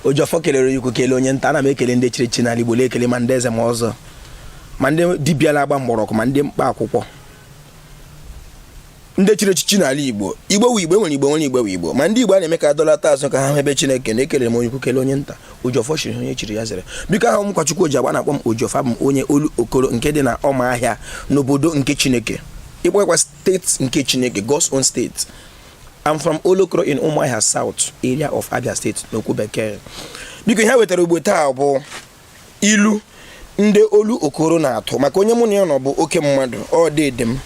Ojiọfọ kelere onye ukwu, kelee onye nta. Ana m ekele ndị chiri echichi n'ala Igbo, ekele ma ndị eze ma ọzọ, ma ndị dibịa na-agba mgbọrọgwụ, ma ndị mkpa akwụkwọ, ndị chiri echichi n'ala Igbo. Igbo wu Igbo, enwere Igbo, nwere Igbo wu Igbo, ma ndị Igbo a na-eme ka dọlata azụ ka ha hụ ebe Chineke na-ekelere m onye ukwu, kelee onye nta. Ojiọfọ chiri onye chiri ya zere. Biko, aha m Nkwachukwu Ojiagba, na-akpọ m Ojiọfọ. Abụ m onye Olu Okoro nke dị na Ọmahịa n'obodo nke Chineke, ịkpọkwa steeti nke Chineke, God's own state. I'm from Olokoro in Umuahia South area of Abia State n'okwu bekee. Biko, ihe wetara ugbo taa bụ ilu ndị Olu Okoro na-atụ, maka onye mụ na ya nọ bụ oke mmadụ. Ọ dede m,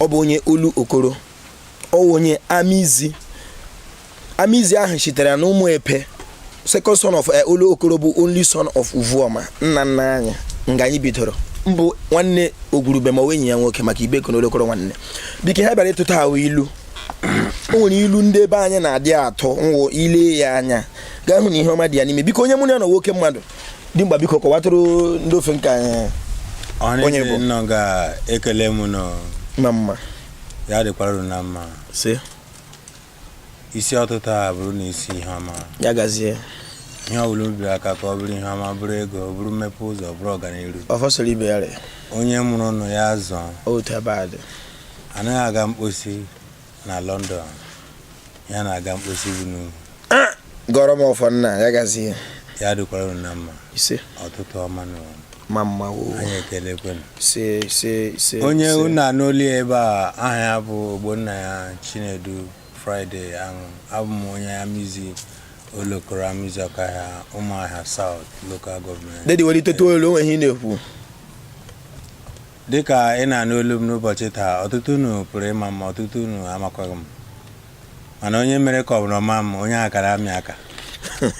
ọ bụ onye Olu Okoro, ọ onye Amizi. Amizi ahụ sitere na ụmụ Epe, second son of Olu Okoro, bụ only son of Uvuoma, nna nna anyị nga anyị bidoro mbụ, nwanne Ogwurube ma ọ enyi ya nwoke, maka Ibeko na Olokoro nwanne. Biko, ihe bịara ịtụta ahụ ilu, o nwere ilu ndị ebe anyị na-adị atụ nwụ ile ya anya gaa hụ na ihe ọma dị ya n'ime. Biko, onye mụ na ya nọ, nwoke mmadụ dị mkpa, biko kọwatụrụ ndị ofe nke anyị onye bụ. Nnọọ, ga-ekele m nọ. Mma mma. Ya dịkwara unu na mma. Si. Isi ọtụtụ a bụrụ na isi ihe ọma. Ya gazie. Ihe ọ bụla ubiri aka ka ọ bụrụ ihe ọma, bụrụ ego, bụrụ mmepe ụzọ, bụrụ ọganiru. Ọfọsọrọ ibe ya rịa. Onye mụrụ ụnụ ya zụọ. Otu ebe a dị. Anaghị aga mkposi na London, ya na-aga mkposi bụ n'ugwu. Gọrọ m ọfọ nna, ya gazie. Ya dịkwara unu na mma. Ise. Ọtụtụ ọma nụ. Ma mma wo. Anyị ekelekwenụ. Ise, ise, ise. Onye Ise. unu anụ olu ya ebe a, aha ya bụ Ogbonna ya Chinedu Friday Aṅụ. Abụ m onye Amizi Olokoro, Amizi Ọkahịa, Ụmụahịa South Local Government. Dedi, welitetu olu, onwe ihe ị na-ekwu. Dịka ị na-anụ olu m n'ụbọchị taa, ọtụtụ unu pụrụ ịma m, ọtụtụ unu amakwaghị m, mana onye mere ka ọ bụrụ ọma m, onye akara amị aka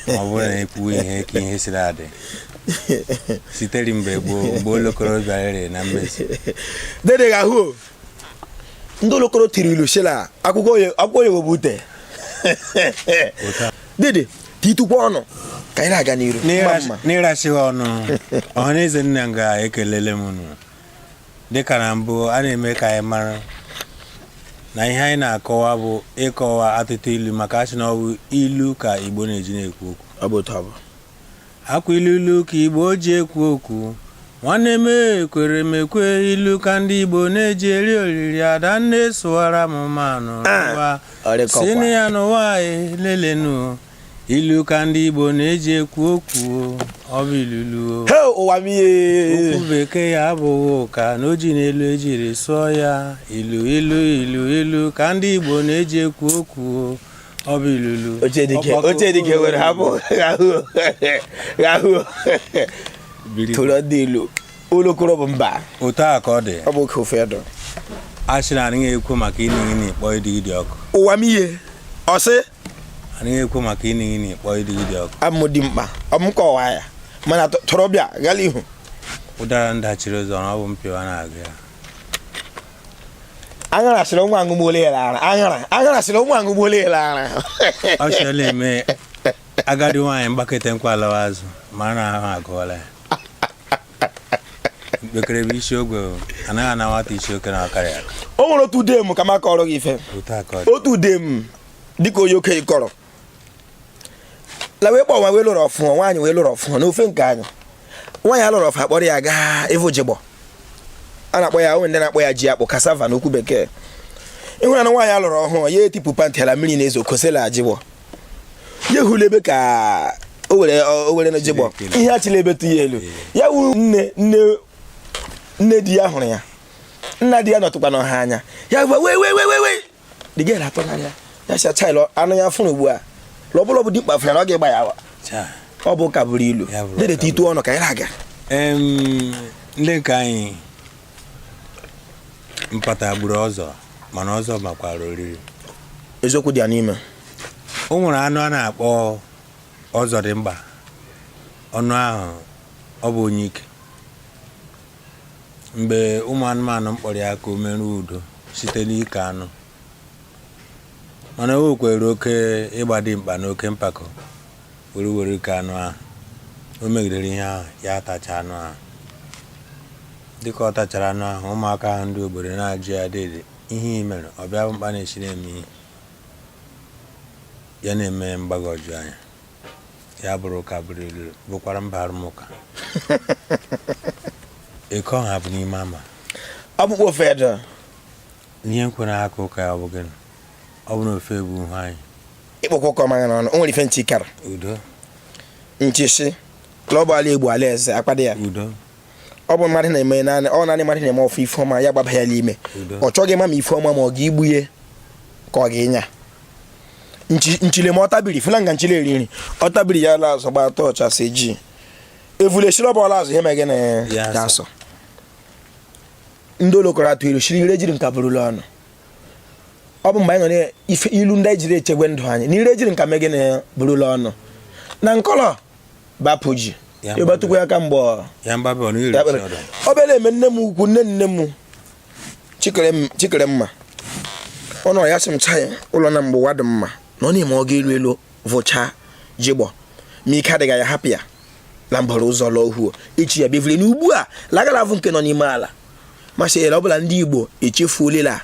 ma ọ bụrụ na ekwuwe ihe ka ihe siri adị sitere mgbe gboo, mgbe Olokoro bịara ere na mmezi. Dede ga-ahụ o. Ndị Olokoro tiri ilu shila akwụkwọ oye, akwụkwọ oye bụ ute. Dede, titukwa ọnụ ka anyị na-aga n'iru. Mma mma. N'ịrasịghị ọnụ, ọhaneze nna nga ekelele m unu. Dịka na mbụ, a na-eme ka anyị mara na ihe anyị na-akọwa bụ ịkọwa atụtụ ilu, maka asị na ọ bụ ilu ka Igbo na-eji na-ekwu okwu. Ọ bụ otu ọ bụ. Akwa ilu, ilu ka Igbo ji ekwu okwu. Nwanne m, ekwere m ekwe, ilu ka ndị Igbo na-eji eri oriri. Ada nne sụwara m manụ n'ụwa. Ọ dịkọkwa. Si na ya n'ụwa anyị lelenu, ilu ka ndị Igbo na-eji ekwu okwu, ọ bụ ilulu o. He, ụwa m ihe. Okwu bekee ya abụghị ụka na o ji n'elu ejiri sụọ ya. Ilu, ilu, ilu, ilu ka ndị Igbo na-eji ekwu okwu, ọ bụ ilulu. Ochedike. Ọgbakọ. Ochedike were hapụ gahụ gahụ. Biri. Tụrụ ndị ilu, Olokoro bụ mba. Otu a ka ọ dị. Ọ bụ oke ofe edo. A sị na anaghị ekwu maka ịnị ịnị kpọọ ịdị ịdị ọkụ. Ụwa m ihe ọ sị. Anaghị ekwu maka ịnị ịnị kpọọ ịdị ịdị ọkụ. Abụ m dị mkpa, ọ bụ m kọwaa ya, mana tọrọ bịa gala ihu. Ụdara ndachiri ụzọ na ọ bụ mpịwa na-agụ ya. Aṅara sịrị nwa aṅụgbuola ya ara. Aṅara, aṅara sịrị nwa aṅụgbuola ya ara. Ọ chọrọ eme agadi nwaanyị mgbakete nkwa alawa azụ, mara na ahụ agụọla ya. Mkpekere bụ isi ogwe o. Anaghị ana nwata isi oke na ọkarịa aka. O nwere otu ude m ka m akọrọ gị ife. Otu a ka ọ dị. Otu ude m dịka onye okenye kọrọ la wee kpọọ nwa wee lụrụ ọfụọ nwaanyị, wee lụrụ ọfụọ n'ofe nke anyị. Nwaanyị alụrụ ọfụ, akpọrọ ya gaa ịvụ jigbọ a na-akpọ ya, onwe ndị na-akpọ ya ji akpụ, cassava n'okwu bekee. Ịhụra na nwaanyị alụrụ ọhụụ ya etipụ pantị ala, mmiri na-ezo kosela jigbọ ya, ehula ebe ka o were o were na jigbọ ihe achịla ebe tụ ya elu. Ya wuru nne nne nne di ya hụrụ ya, nna di ya nọtụkwa n'ọha anya ya gwa wee wee wee wee wee. The girl atụgharịa ya si child anụ ya fụrụ ugbu a lọbụlọ bụ dimkpa fụrụ na ọ ga-ịgba ya awa. Cha. Ọ bụ ụka bụrụ ilu. Ya bụrụ dedeta ụka. Itu ọnụ ka anyị na-aga. Ndị nke anyị mpata gburu ọzọ, mana ọzọ makwara oriri. Eziokwu dị ya n'ime. O nwere anụ a na-akpọ ọzọ dị mkpa. Ọnụ ahụ ọ bụ onye ike. Mgbe ụmụ anụmanụ mkpọrọ ya ka o meruo udo site n'ike anụ, mana o kwere oke ịgba dimkpa na oke mpako were were ike anụ ahụ. O megidere ihe ahụ, ya atacha anụ ahụ. Dịka ọ tachara anụ ahụ, ụmụaka ahụ ndị obodo na-ajụ ya, dede, ihe i mere ọ bịa bụ mkpa na-esi na-eme ihe ya na-eme mgbagwoju anya. Ya bụrụ ụka bụrụ ilu bụkwara mba arụmụka. Eke ọha bụ n'ime ama. Ọkpụkpụ ofe edo. Ihe nkwere aka ụka ya bụ gịnị? Ọ bụ na ofe bụ ihu anyị. Ịkpọkwa ụka ọma n'ọnụ o nwere ife nchi kara. Udo. Nchi shi lọbụ ala Igbo ala eze akpada ya. Udo. Ọ bụ mmadụ na-eme naanị ọ naanị mmadụ na-eme ọfụ ife ọma ya gbaba ya n'ime. Udo. Ọ chọghị ịma ma ife ọma ma ọ ga-igbu ya ka ọ ga-ịnya. Nchile ma ọ tabiri fụla nga nchile eri nri ọ tabiri ya ala azụ gba atọ ọcha si ji evule shiri ọbụla azụ ihe megị na Ya ya asọ ndị olokoro atụ ilu shiri ire jiri nka burula ọnụ. Ọ bụ mgbe anyị nọ n'ife ilu ndị anyị jiri echegwe ndụ anyị na ire jiri nka megị na burula ọnụ na nkọlọ bapụ ji Ya. ịgbatụkwa ya ka mgbe Ya mgbabe ọ na-eri ya kpere. ọdọ. Obere eme nne m ukwu nne nne m chikere mma ọ nọ ya sị m chai ụlọ na mgbe ụwa dị mma na ọ na-eme ọ ga-elu elu vụchaa jigbọ ma ike adịghị ya hapụ ya na mbọrọ ụzọ lụọ ohuo echi ya bevule na ugbu a lagara avụ nke nọ n'ime ala masị ya ọbụla ndị Igbo echefuolela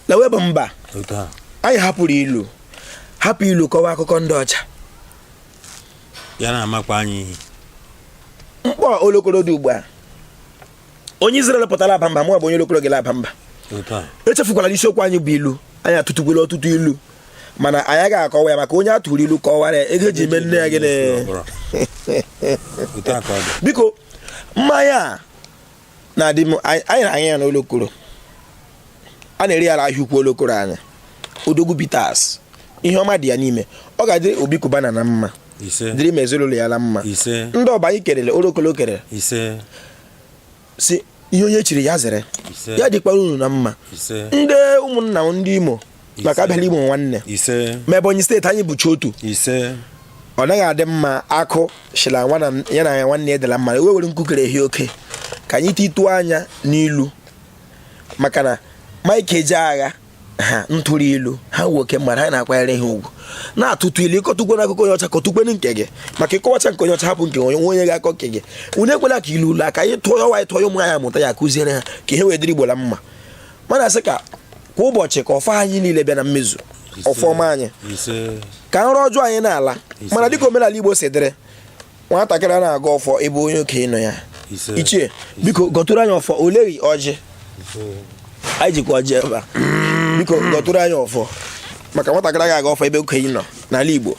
na webụ mba. Otu a. Anyị hapụrụ ilu hapụ ilu kọwa akụkọ ndị ọcha. Ya na-amakwa anyị ihe. Mkpọ olokoro dị ugbu a onye Izrel pụtara aba mba mụ bụ onye olokoro gị aba mba. Otu a. Echefukwala isiokwu anyị bụ ilu. Anyị atụtụkwala ọtụtụ ilu mana anyị agaghị akọwa ya maka onye a tụrụ ilu kọwara ya ego eji eme nne ya gịnị. Otu a ka ọ dị. Biko mmanya a na-adị m anyị na-anya ya n'olokoro a na-ere ya n'ahịa ukwu olokoro anyị Odogwu Bitters ihe ọma dị ya n'ime ọ ga-adị Obi Cubana na mma. Ise. Dịrị ma ezinụlọ ya na mma. Ise. Ndị ọba anyị kerele olokolo kerere. Ise. Si ihe onye chiri ya zere. Ise. Ya dịkwara unu na mma. Ise. Ndị ụmụnna m ndị Imo maka abịala Imo nwanne. Ise. Ma Ebonyi steeti anyị bụchi otu. Ise. Ọ naghị adị mma akụ shila nwa na ya na nwanne ya dịla mma ewe were nkukere ehi oke ka anyị tituo anya n'ilu maka na Mike Ejeagha ha ntụrụ ilu ha wu oke mmadụ anyị na-akwanyere ha ugwu na-atụtụ ilu ịkọtukwe n'akụkọ onye ọcha kọtukwenu nke gị maka ịkọwacha nke onye ọcha hapụ nke onye nwe onye ga-akọ nke gị unu ekwela ka ilu ụlọ ka anyị tụọ ya anyị tụọ ya ụmụ anyị amụta ya akụziere ha ka ihe wee dịrị Igbo la mma mana asị ka kwa ụbọchị ka ọfọ anyị niile bịa na mmezu ọfọ ọma anyị Ise. ka nrọ ọjọọ anyị na-ala Ise. mana dịka omenala Igbo si dịrị nwatakịrị a na-agọ ọfọ ebe onye okenye nọ ya. Ise. Ichie biko gọtụrụ anyị ọfọ oleghị ọjị. Ise. Anyị jikwa ọjị ebe a biko gọtụrụ anyị ọfọ maka nwatakịrị ga-aga ọfọ ebe okenye nọ n'ala Igbo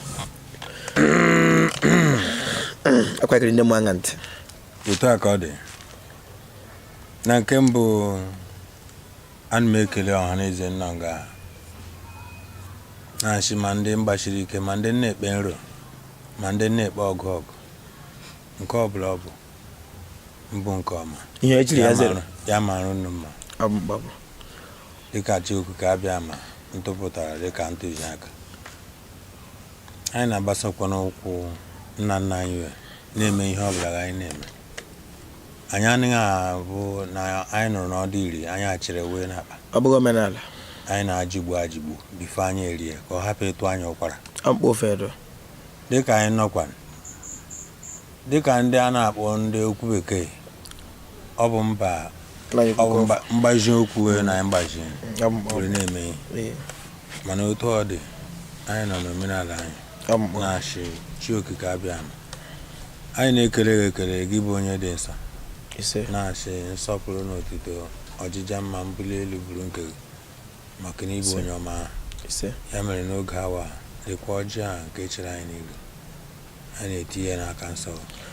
akwakịrị ndị m aṅa ntị. Otu a ka ọ dị. Na nke mbụ ana m ekele ọha na eze nọ nga na-achị ma ndị mgbachiri ike ma ndị na-ekpe nro ma ndị na-ekpe ọgụ ọgụ nke ọbụla ọ bụ mbụ nke ọma. Ihe ejiri ya zere. Ya mara unu mma. Ọ bụ mkpagbu. Dịka Chukwu ka abịa ma ntụpụtara dịka ntụziaka anyị na-agbasokwa n'ụkwụ nna nna anyị wee na-eme ihe ọbụla anyị na-eme anyị anaghị abụ na anyị nụrụ n'ọdụ iri anyị achịrị wee n'akpa. Ọ bụghị omenala. Anyị na-ajịgbu ajịgbu bifo anyị erie ka ọ hapụ ịtụ anyị ụkwara. Ọ mkpa ofe edo. Dịka anyị nọkwa dịka ndị a na-akpọ ndị okwu bekee ọ bụ mba ọ bụ mgbazi okwu na anyị mgbazi were na-eme ihe mana otu ọ dị anyị nọ n'omenala anyị na-achị chi okike abịa ama anyị na-ekele gị ekele gị bụ onye dị nsọ na-achị nsọpụrụ na otuto ọjịja mma mbuli elu bụrụ nke gị maka na ịbụ onye ọma. Ya mere n'oge awa dịkwa ọjị a nke chere anyị n'ilu anyị na-etinye ya n'aka nsọ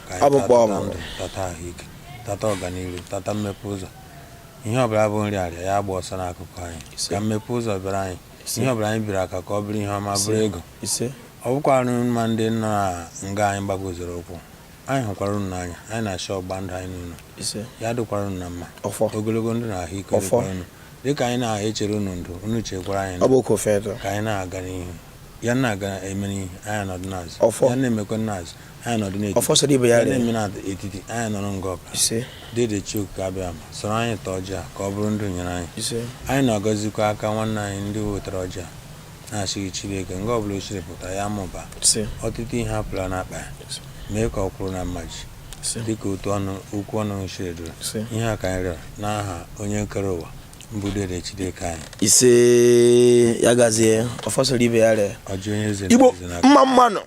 ka Ọ bụ anyị mkpa ọ tata bụ. ndụ tata ahụike tata ọganihu tata mmepe ụzọ ihe ọbụla bụ nrịarịa ya gba ọsọ n'akụkụ anyị ka mmepe ụzọ bịara anyị ihe ọbụla anyị biri aka ka ọ bụrụ ihe ọma bụrụ ego. Ise. Ọ bụkwara mma ndị nọ na nga anyị gbagozoro ụkwụ anyị hụkwara unu n'anya anyị na-achọ ọgba ndụ anyị n'ụlọ Ise. Ya dịkwara unu na mma. Ọfọ. Ogologo ndụ na ahụike Ọfọ. dịkwara unu dịka anyị na-echere unu ndụ unu chekwara anyị Ọ ndụ bụ oke ofe edo. ka anyị na-aga n'ihu ya na-aga eme n'ihu anyị anọdụ n'azụ Ọfọ. ya na-emekwa n'azụ anyị anọdụ n'etiti Ọfọ soro ibe ya ya rịa. na-eme n'etiti anyị nọrọ nga ọbụla. Ise. Dede Chukwu abịa ma soro anyị tọọ ọjị a ka ọ bụrụ ndụ nyere anyị. Ise. Anyị na-agọzikwa aka nwanne anyị ndị wetara ọjị a na-asị gị Chineke nga ọbụla o siri pụta ya mụba Ise. ọtụtụ ihe apụla n'akpa ya mee ka ọ kwụrụ na mmaji Ise. dịka otu ọnụ okwu ọnụ siri dụrụ. Ise. Ihe a ka anyị rịọrọ n'aha onye kere ụwa mbụ Dede Chineke anyị. Ise ya gazie ọfọ soro ibe ya rịa. Ọjị onye eze Igbo na eze n'aka. mma mmanụ.